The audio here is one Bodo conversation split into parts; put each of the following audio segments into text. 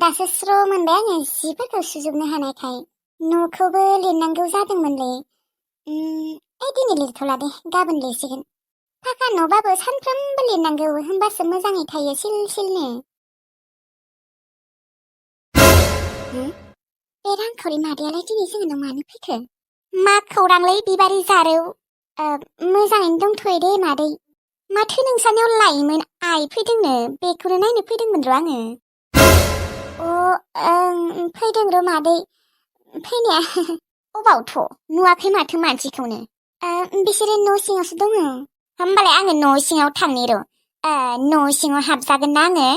दासो स्र' मोनबाय आङो जिफोरखौ सुजोबनो हानायखाय न'खौबो लिरनांगौ जादोंमोनलै। दिनै लिरथ'ला दे, गाबोन लिरसिगोन। फाखा न'बाबो सानफ्रोमबो लिरनांगौ, होमबासो मोजाङै थायो सिल सिलनो। बे रांखावरि मादैयालाय दिनै जोंनाव मानो फैखो? मा खौरांलै बिबारि जारौ? मोजाङैनो दंथ'यो दे मादै। माथो नोंसानियाव लाइमोन आइ फैदोंनो, बेखौनो नायनो फैदोंमोन र' आङो। फैदों र' मादै फैनाया। अबावथ' नुवाखै माथो मानसिखौनो। बिसोरो न' सिङावसो दङ। होमबालाय आङो न' सिङाव थांनि र'। न' सिङाव हाबजागोन ना आङो?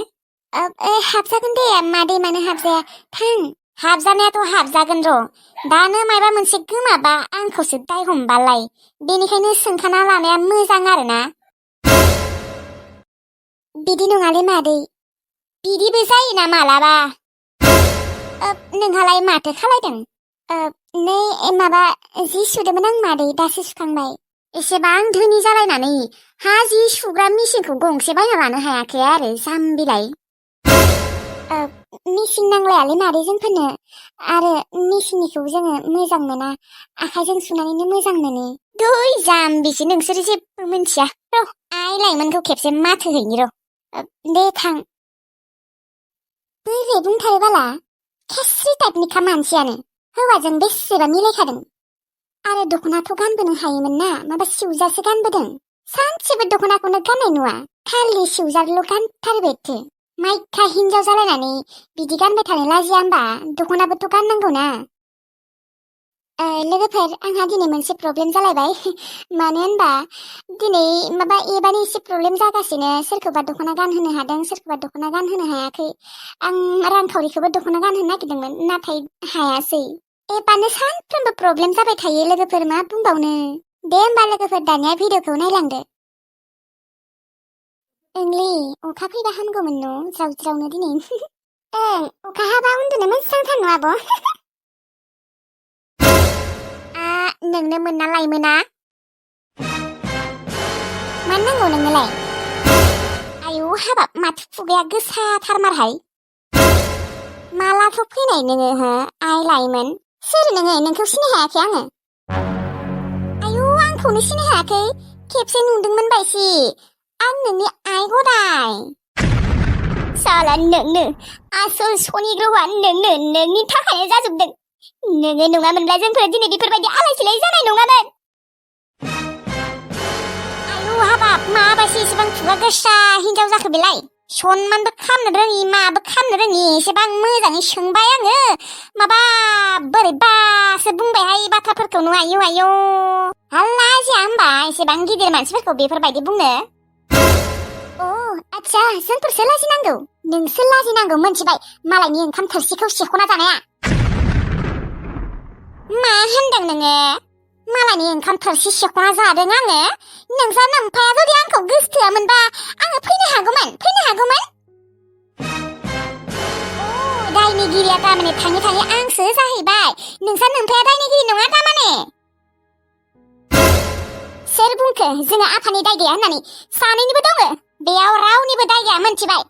हाबजागोन दे मादै, मानो हाबजाया, थां। हाबजानायाथ' हाबजागोन र'। दानो मायबा मोनसे गोमाबा आंखौसो दाय हमबालाय, बेनिखायनो सोंखाना लानाया मोजां आरोना। बिदि नङालै मादै, बिदिबो जायोना मालाबा। नोंहालाय माथो खालायदों? नै माबा जि सुदोंमोन आं मादै, दासो सुखांबाय। एसेबां धोनि जालायनानै हा जि सुग्रा मेसिनखौ गंसे बायना लानो हायाखै आरो जाम्बिलाय। मेसिन नांलायालै मादै जोंफोरनो, आरो मेसिननिखौ जोङो मोजां मोना, आखाइजों सुनानैनो मोजां मोनो। दै जाम्बिसो नोंसोर जेबो मिन्थिया। र' आइ लाइमोनखौ खेबसे माथो हैनि र'। दे थां। बोरै बुंथारो बाला, खेस्रि टाइपनिखा मानसियानो, हौवाजों बेसेबा मिलायखादों। आरो दख'नाथ' गानबोनो हायोमोन ना, माबा सिउजासो गानबोदों। सानसेबो दख'नाखौनो गाननाय नुवा, खालि सिउजारल' गानथारबायथो। माइखा हिनजाव जालायनानै बिदि गानबाय थानो लाजिया होमबा? दख'नाबोथ' गाननांगौ ना। लोगोफोर, आंहा दिनै मोनसे प्रब्लेम जालायबाय। मानो होनबा दिनै माबा एबानो एसे प्रब्लेम जागासिनो, सोरखौबा दख'ना गानहोनो हादों, सोरखौबा दख'ना गानहोनो हायाखै। आं रांखावरिखौबो दख'ना गानहोनो नागिरदोंमोन, नाथाय हायासै। एबानो सानफ्रोमबो प्रब्लेम जाबाय थायो लोगोफोर, मा बुंबावनो। दे होमबा लोगोफोर, दानिया भिडिअखौ नायलांदो। ओंलै, अखा फैबा हामगौमोन न', ज्राव ज्रावनो दिनै। अखा हाबा उन्दुनो मोजांथार न' आब'। नोंनो मोनना लायमोना? मानो नांगौ नोंनोलाय? आयौ हाबाब, माथो खुगाया गोसाथार मारहाय। मालाथ' फैनाय नोङो हो, आइ लाइमोन? सोर नोङो? नोंखौ सिनाय हायाखै आङो। आयौ, आंखौनो सिनाय हायाखै? खेबसे नुदोंमोन बायसि। आं नोंनि आइ गदाय। साला नोंनो, आसोल सनि ग्रहआ नोंनो, नोंनि थाखायनो जाजोबदों। नोङो नङामोनब्ला जोंफोर दिनै बेफोरबायदि आलाय सिलाय जानाय नङामोन। आयौ हाबाब, माबासो एसेबां खुगा गोसा हिनजाव जाखो बेलाय? सनमानबो खालामनो रोङि, माबो खालामनो रोङि, एसेबां मोजाङै सोंबाय आङो। माबा बोरैबासो बुंबायहाय बाथ्राफोरखौनो, आयौ आयौ। हाल्ला जाया होमबा एसेबां गिदिर मानसिफोरखौ बेफोरबायदि बुंनो? आच्छा, जोंफोरसो लाजिनांगौ। नोंसो लाजिनांगौ, मोनथिबाय? मालायनि ओंखाम थोरसिखौ सेख'ना जानाया। मा होनदों नोङो? मालायनि ओंखाम थोरसि सेख'ना जादों आङो? नोंसा नोम्फाया जुदि आंखौ गोसोथोआमोनबा आङो फैनो हागौमोन। दायनिगिरिया तारमाने थाङै थाङै आंसो जाहैबाय। नोंसा नोम्फाया दायनिगिरि नङा तारमाने। सोर बुंखो जोङो आफानि दाय गैया होननानै? सानैनिबो दङ, बेयाव रावनिबो दाय गैया, मोनथिबाय?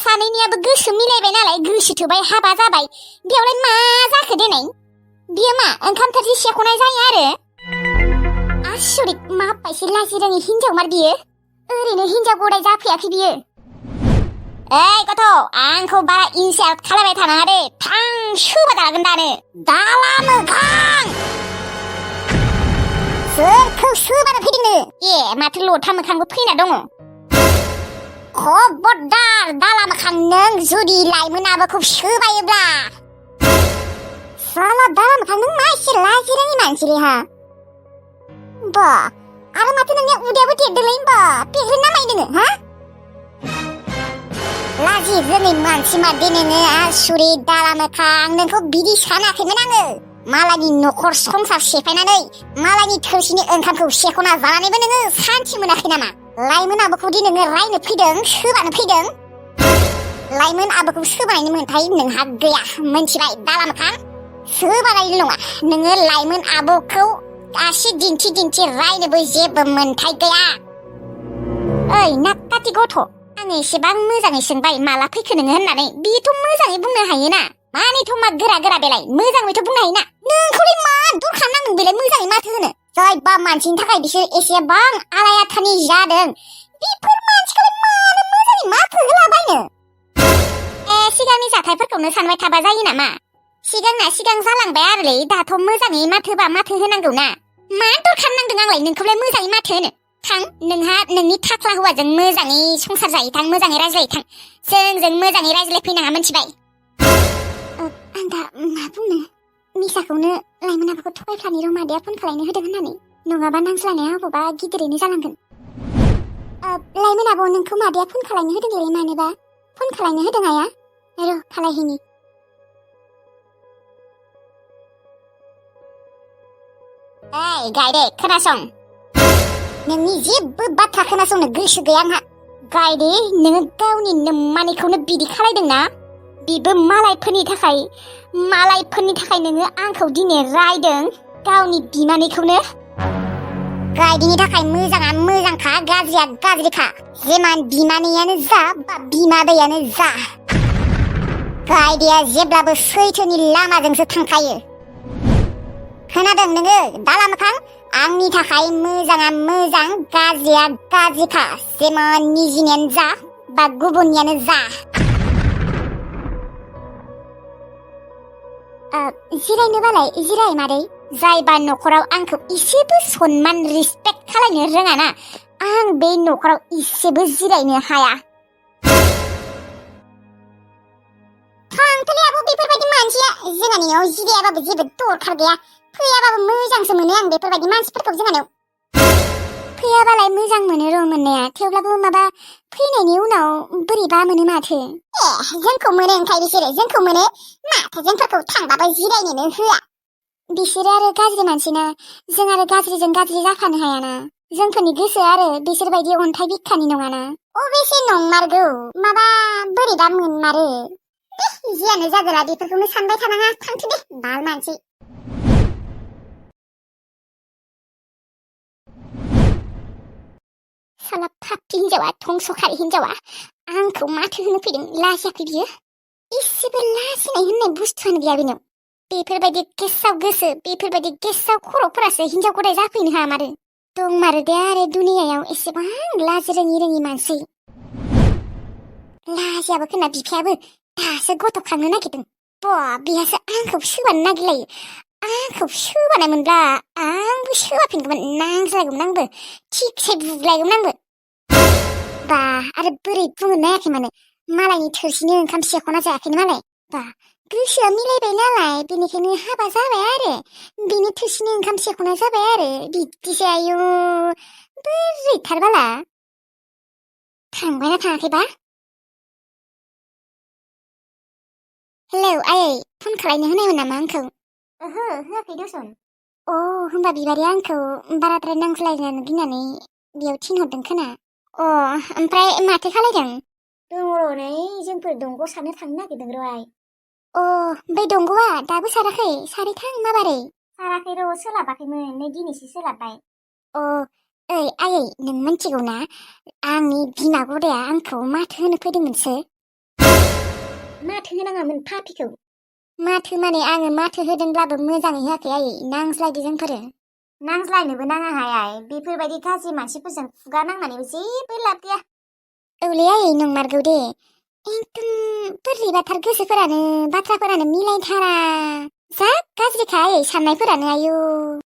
सानैनियाबो गोसो मिलायबाय नालाय, गोसो थोबाय, हाबा जाबाय। बेयावलाय मा जाखो देनाय? बियो मा ओंखाम थोरसि सेख'नाय जायो आरो? आसरित, माबायसि लाजि रोङि हिनजावमार बियो। ओरैनो हिनजाव गदाय जाफैयाखै बियो। गथ', आंखौ बारा इनसाल्ट खालामबाय थानाङा दे, थां सोबा जागोन दानो। दाला मोखां! सोरखौ सोबानो फैदोंनो? माथो लथा मोखांबो फैना दङ। खबरदार दाला मोखां, नों जुदि लाइमोन आब'खौ सोबायोब्ला। साला दाला मोखां, नों मा एसे लाजि रोङि मानसिलै हा? बा, आरो माथो नोंनिया उदैयाबो देरदोंलै होमबा, पेग्रेन्ट ना माइ दोङो हा? लाजि रोङै मानसि मारदे नोङो, आसुरित दाला मोखां, नोंखौ बिदि सानाखैमोन आङो। मालायनि न'खर संसार सेफायनानै मालायनि थोरसिनि ओंखामखौ सेख'ना जानानैबो नोङो सान्थि मोनाखै नामा? लाइमोन आब'खौ दि नोङो रायनो फैदों, सोबानो फैदों। लाइमोन आब'खौ सोबानायनि मोन्थाय नोंहा गैया, मोनथिबाय दाला मोखां? सोबानायल' नङा, नोङो लाइमोन आब'खौ आसि दिन्थि दिन्थि रायनोबो जेबो मोन्थाय गैया। नाक्काति गथ', आं आं एसेबां मोजाङै सोंबाय माला फैखो नोङो होननानै बेथ' मोजाङै बुंनो हायोना मानिथ' मा गोरा गोरा बेलाय मोजाङैथ' बुंनो हायोना नोंखौलाय मा दरखार नांदों बेलाय मोजाङै माथो होनो जायबा मानसिनि थाखाय बिसोर एसेबां आलाय आथानि जादों बेफोर मानसिखौलाय मानो मोजाङै माथो होलाबायनो सिगांनि जाथायफोरखौनो सानबाय थाबा जायो नामा सिगांना सिगां जालांबाय आरोलै दाथ' मोजाङै माथोबा माथो होनांगौ ना मा दरखार नांदों आंलाय नोंखौलाय मोजाङै माथो होनो थां नोंहा नोंनि थाख्ला हौवाजों मोजाङै संसार जायो थां मोजाङै रायज्लाय थां जोंजों मोजाङै रायज्लायफैनाङा मोनथिबाय आं दा मा बुंनो मिसाखौनो लाइमोन आबाखौ थगायफ्लानि र' मादैया फन खालायनो होदों होननानै नङाबा नांज्लायनाया अबावबा गिदिरैनो जालांगोन लाइमोन आब' नोंखौ मादैया फन खालायनो होदोंलै मानोबा फन खालायनो होदों आया र' खालायहैनि ओइ गायदे खोनासं नोंनि जेबो बाथ्रा खोनासंनो गोसो गैया आंहा गायदे नोङो गावनि नोम्मानिखौनो बिदि खालायदोंना बिबो मालायफोरनि थाखाय नोङो आंखौ दिनै रायदों गावनि बिमानैखौनो गायदेनि थाखाय मोजाङा मोजांखा गाज्रिया गाज्रिखा जेमान बिमानैयानो जा बा बिमादैयानो जा गायदेया जेब्लाबो सैथोनि लामाजोंसो थांखायो खोनादों नोङो दाला मोखां आंनि थाखाय मोजाङा मोजां गाज्रिया गाज्रिखा जेमान निजिनियानो जा बा गुबुननियानो जा जिरायनोबालाय जिराय मादै जायबा न'खराव आंखौ इसेबो सनमान रिसपेक्ट खालायनो रोङाना आं बे न'खराव इसेबो जिरायनो हाया थांथोलै आब' बेफोरबायदि मानसिया जोंहानि न'आव जिरायाबाबो जेबो दरखार गैया फैयाबाबो मोजांसो मोनो आं बेफोरबायदि मानसिफोरखौ जोंहानाव फैयाबालाय मोजां मोनो र' मोननाया थेवब्लाबो माबा फैनायनि उनाव बोरैबा मोनो माथो जोंखौ मोनो ओंखाय बिसोरो जोंखौ मोनो माथो जोंफोरखौ थांबाबो जिरायनोनो होआ बिसोरो आरो गाज्रि मानसिना जों आरो गाज्रिजों गाज्रि जाफानो हायाना जोंफोरनि गोसोआ आरो बिसोरबायदि अन्थाइ बिखानि नङाना अबेसे नंमारगौ माबा बोरैबा मोनमारो जियानो जादोला बेफोरखौनो सानबाय थानाङा थांथो दे बाल मानसि साला फापि हिन्जावा धंसखारि हिन्जावा आंखौ माथो होनो फैदों लाजियाखै बियो इसेबो लाजिनाय होननाय बुस्थुआनो गैया बेनाव बेफोरबायदि गेसाव गोसो बेफोरबायदि गेसाव खर'फोरासो हिन्जाव गदाय जाफैनो हामारो दंमारो दे आरो दुनियायाव एसेबां लाजि रोङि मानसि लाजियाबो खोना बिफायाबो दासो गथ' खांनो नागिरदों बेहासो आंखौ सोबानो नागिरलायो आंखौ सोबानाय मोनब्ला आंबो सोबाफिनगौमोन नांज्लायगौमोन आंबो थिगसे बुग्लायगौमोन आंबो बा आरो बोरै बुंनो नायाखै माने मालायनि थोरसिनि ओंखाम सेखना जायाखैनो मालाय बा गोसोआ मिलायबाय नालाय बेनिखायनो हाबा जाबाय आरो बिनि थोरसिनि ओंखाम सेखना जाबाय आरो बिदिसो आयु बोरैथारबाला थांबायना थाङाखैबा हेलौ आयै फन खालायनो होनायमोन नामा आंखौ ओहो होआखै दसन होमबा बिबारिया आंखौ बाराद्राय नांज्लायनो गिनानै बेयाव थिनहरदों खोना ओमफ्राय माथो खालायदों दङ नै जोंफोर दंग' सारनो थांनो नागिरदों र' आइ बै दंग'आ दाबो साराखै सारैथां माबारै साराखै र' सोलाबाखैमोन नै दिनैसो सोलाबबाय ओइ आयै नों मिन्थिगौ ना आंनि बिमा गदाया आंखौ माथो होनो फैदोंमोनसो माथो होनाङामोन फापिखौ माथो माने आङो माथो होदोंब्लाबो मोजाङै होआखै आयै नांज्लायदो जोंफोरो नांज्लायनोबो नाङाहाय आइ बेफोरबायदि गाज्रि मानसिफोरजों खुगा नांनानैबो जेबो लाब गैया औलै आयै नंमारगौ दे एकदम बोरैबाथार गोसोफोरानो बाथ्राफोरानो मिलायथारा जा गाज्रिखा आयै साननायफोरानो आयु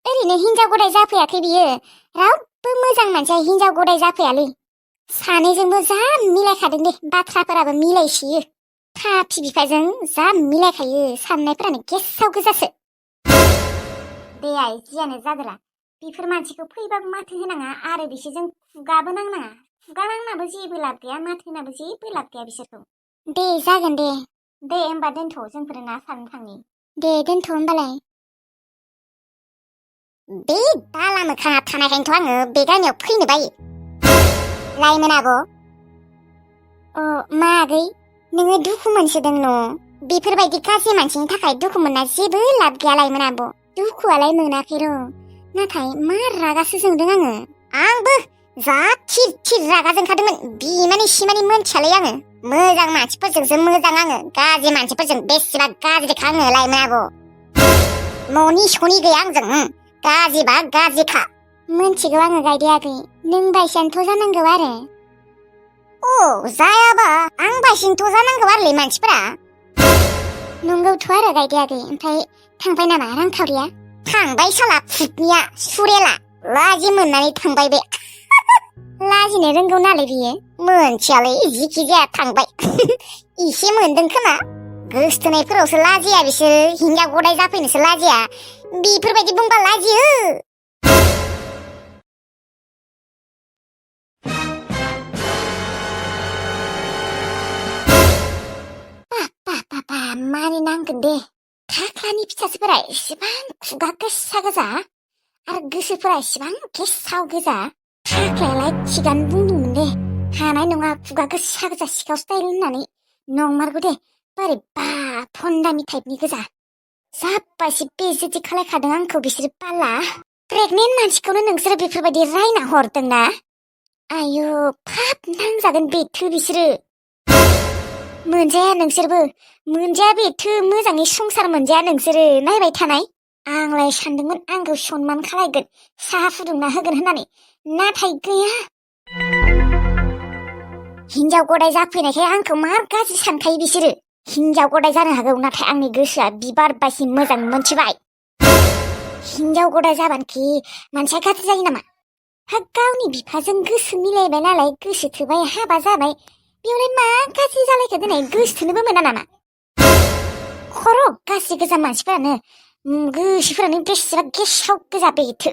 ओरैनो हिन्जाव गदाय जाफैयाखै बियो रावबो मोजां मानसिया हिन्जाव गदाय जाफैयालै सानैजोंबो जा मिलायखादों दे बाथ्राफोराबो मिलायसियो फापि बिफाजों जा मिलायखायो साननायफोरानो गेसाव गोजासो दे आइ जियानो जादोला बेफोर मानसिखौ फैबाबो माथो होनाङा आरो बिसोरजों खुगाबो नांनाङा खुगा नांनाबो जेबो लाब गैया माथो होनाबो जेबो लाब गैया बिसोरखौ दे जागोन दे होमबा दोनथ' जोंफोर ना सारनो थांनि दे दोनथ' होमबालाय बे दाला मोखाङा थानायखायनोथ' आङो बे गामियाव फैनो बायो लाइमोन आब' मा आगै नोङो दुखु मोनसोदों न' बेफोरबायदि गाज्रि मानसिनि थाखाय दुखु मोनना जेबो लाब गैया लाइमोन आब' दुखुआलाय मोनाखै र' नाथाय मा रागासो जोंदों आंबो जा थिर रागा जोंखादोंमोन बिमानि सिमानि मोनथियालै आङो मोजां मानसिफोरजोंसो मोजां आङो गाज्रि मानसिफोरजों बेसेबा गाज्रिखा आङो लाइमोन आब' न'नि सनि गैया आंजों गाज्रिबा गाज्रिखा मोनथिगौ आङो गायदे आगै नों बायसानोथ' जानांगौ आरो अ जायाबा आं बायसानोथ' जानांगौ आरोलै मानसिफोरा नंगौथ' आरो गायदे आगै ओमफ्राय थांबाय नामा रांखावरिया थांबाय साला फुटनिया सुरेला लाजि मोननानै थांबाय बे लाजिनो रोंगौ नालाय बियो मोनथियालै जिखि जाया थांबाय इसे मोनदों खोमा गोसथोनायफोरावसो लाजिया बिसोर हिनजाव गदाय जाफैनोसो लाजिया बेफोरबायदि बुंबा लाजियो बाबा मानिनांगोन दे थाख्लानि फिसासोफोरा एसेबां खुगा गोसा गोजा आरो गोसोफोरा एसेबां गेसाव गोजा थाख्लायालाय थिगानो बुंदोंमोन दे हानाय नङा खुगा गोसा गोजा सिखाव स्टाइल होननानै नंमारगौ दे बोरैबा फन्दामि टाइपनि गोजा जाब्बासो बेजेदि खालायखादों आंखौ बिसोरो पाला प्रेगनेन्ट मानसिखौनो नोंसोरो बेफोरबायदि रायना हरदोंना आयु फाप नांजागोन बेथो बिसोरो मोनजाया नोंसोरबो मोनजाया बेथो मोजाङै संसार मोनजाया नोंसोरो नायबाय थानाय आंलाय सानदोंमोन आंखौ सनमान खालायगोन साहा फुदुंना होगोन होननानै नाथाय गैया हिनजाव गदाय जाफैनायखाय आंखौ मार गाज्रि सानखायो बिसोरो हिनजाव गदाय जानो हागौ नाथाय आंनि गोसोआ बिबार बायदि मोजां मोनथिबाय हिनजाव गदाय जाबानोखि मानसिया गाज्रि जायो नामा हा गावनि बिफाजों गोसो मिलायबाय नालाय गोसो थोबाय हाबा जाबाय बेयावलाय मा गाज्रि जालायखो दिनै गोसोथोनोबो मोना नामा खर' गाज्रि गोजा मानसिफोरानो गोसोफोरानो बेसेबा गेसाव गोजा बेथो